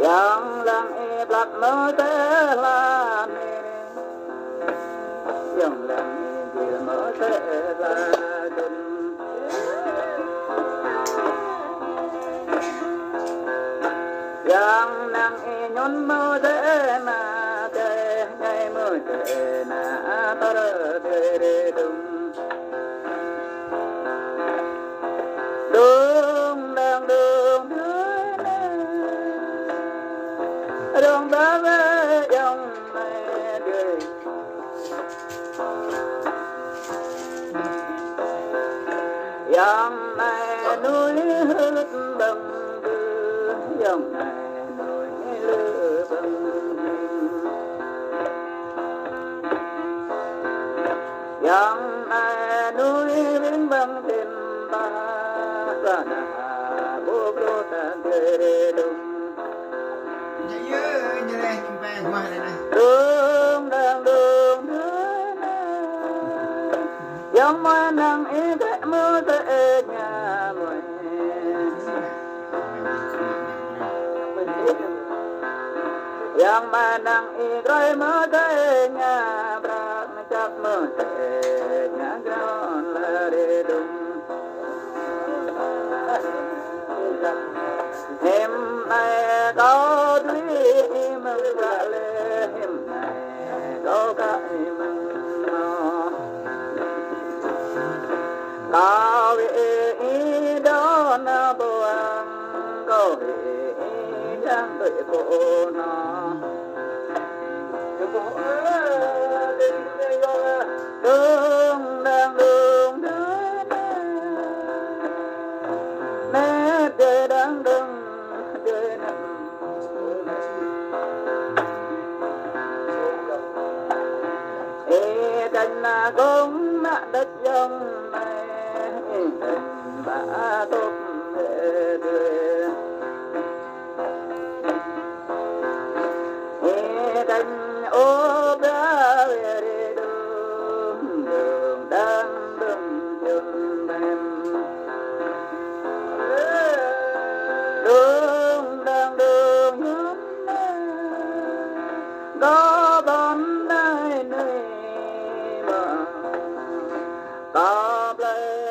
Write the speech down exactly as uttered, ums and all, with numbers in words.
Yang lăng ih blak mơ̆ tơl la mĭ, yang lăng ih gil mơ̆ tơl la dŭn. Yang năng ih ñŭn mơ̆ tơl na, tơl ñai mơ̆ tơl na, tơl tơl dŭng. Dong dang dong dang. Dong ba ba yong mai dơi. Yong mai nuih hơt bang bơ. Yong mai nuih lơ bang bơ. Yang ai nuih ring bang tin ba, sa na ha bu bru ta gê rê đung. Đung đang đung đang. Yang mai năng ih gek mơ tơ ê nya mui. Yang mai năng ih groi mơ tơ ê nya brak. Čăp mơ̆ tơ ê nya gron lơ rê đung. Hiư̆m ai kâo dui ih mơ̆ng ră lê, hiư̆m ai kâo ka ih mơ̆ng nô. Kâo wĭ ih đon na boang, kâo wĭ ih jang tui pô nô. Đung đang đung đang đang. Mẹ đê đang đung đê đang. Ê đanh na gong mă đăt yong mẹ. Ê đanh ba tôp mẹ đê. Ê đanh ôh ba wê rê đung, đung đang đung đung đem. Đung đang đung đung đem. Kâo ƀon đai nuih mơ̆. Kâo blơi